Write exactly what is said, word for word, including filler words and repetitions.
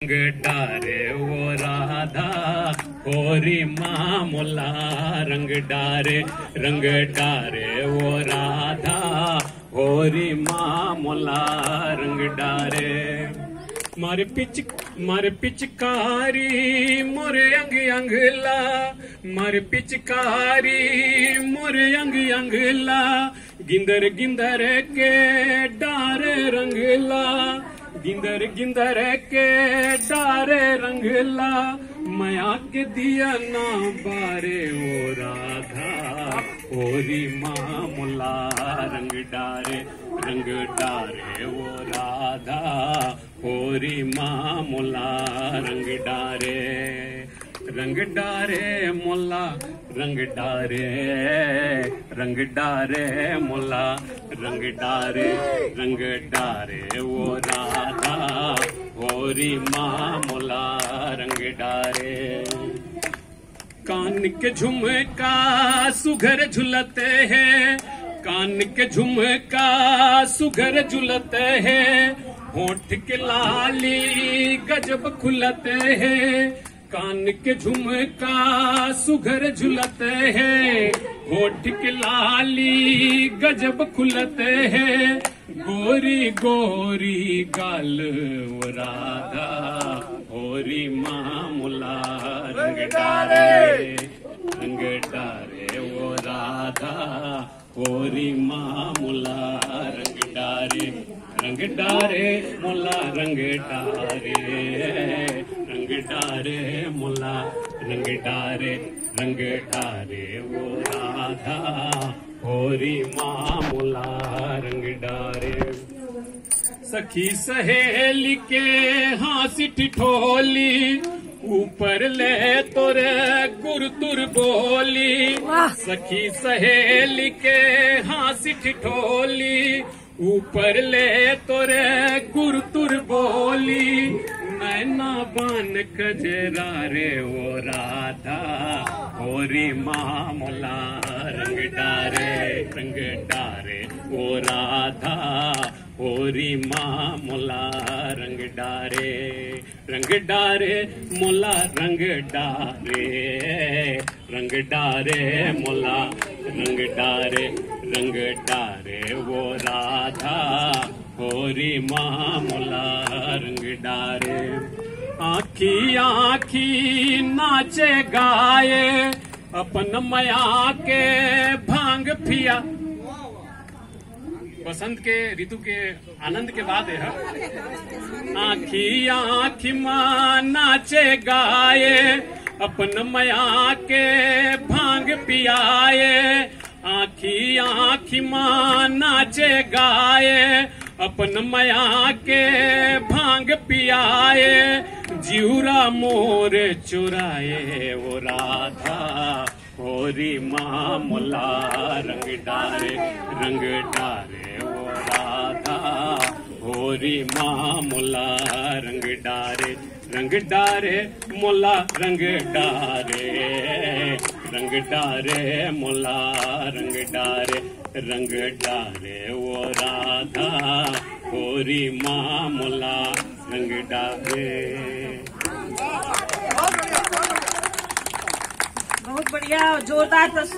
रंग डारे वो राधा, होरी माँ मोला रंग डारे, रंग डारे वो राधा, होरी माँ मोला रंग डारे। मारे पिच मारे पिचकारी मोरे अंग अंग ला, मारे पिचकारी मोरे अंग अंग ला, गिंदर गिंदर के डारे रंग ला, गिंदर गिंदर के डारे रंग ला, मया के दिया ना बारे ओ राधा, होरी माँ मोला रंग डारे, रंग डारे ओ राधा, होरी माँ मोला रंग डारे, रंग डारे मोला, रंग डारे, रंग डारे मोला, रंग डारे, रंग डारे ओ राधा, होरी माँ मोला रंग डारे। कान के झुमका सुघर झुलत हे, कान के झुमका सुघर झुलत हे, होठ के लाली गजब खुलत हे। कान के झुमका सुघर झुलत हे, होठ के लाली गजब खुलत हे। गोरी गोरी गाल ओ राधा, होरी माँ मोला रंग डारे, रंग डारे ओ राधा, होरी माँ मोला रंग डारे, रंग डारे मोला रंग डारे, रंग डारे मोला रंग डारे, रंग डारे ओ राधा, होरी माँ मोला रंग डारे। सखी सहेली के हाँसी ठिठोली, ऊपर ले तोरे गुरतुर बोली। सखी सहेली के हाँसी ठिठोली, ऊपर ले तोरे गुरतुर बोली। नैना बान कजरा रे ओ राधा, होरी माँ मोला रंग डारे, रंग डारे ओ राधा, होरी माँ मोला रंग डारे, रंग डारे मोला रंग डारे, रंग डारे मोला रंग डारे, रंग डारे ओ राधा, होरी माँ मोला रंग डारे। आँखी आँखी नाचे गाए, अपन मया के भांग पिया। बसंत के ऋतु के आनंद के बात हे। आँखी आँखी मा नाचे गाए, अपन मया के भांग पियाए। आँखी आँखी मा नाचे गाए, अपन मया के भांग पियाए। जिउरा मोर चुराए ओ राधा, होरी माँ मोला रंग डारे, रंग डारे ओ राधा। होरी माँ मोला रंग डारे, रंग डारे मोला रंग डारे, रंग डारे मोला रंग डारे, रंग डारे ओ राधा। होरी माँ मोला रंग डारे। बहुत बढ़िया, जोरदार प्रस्तुति।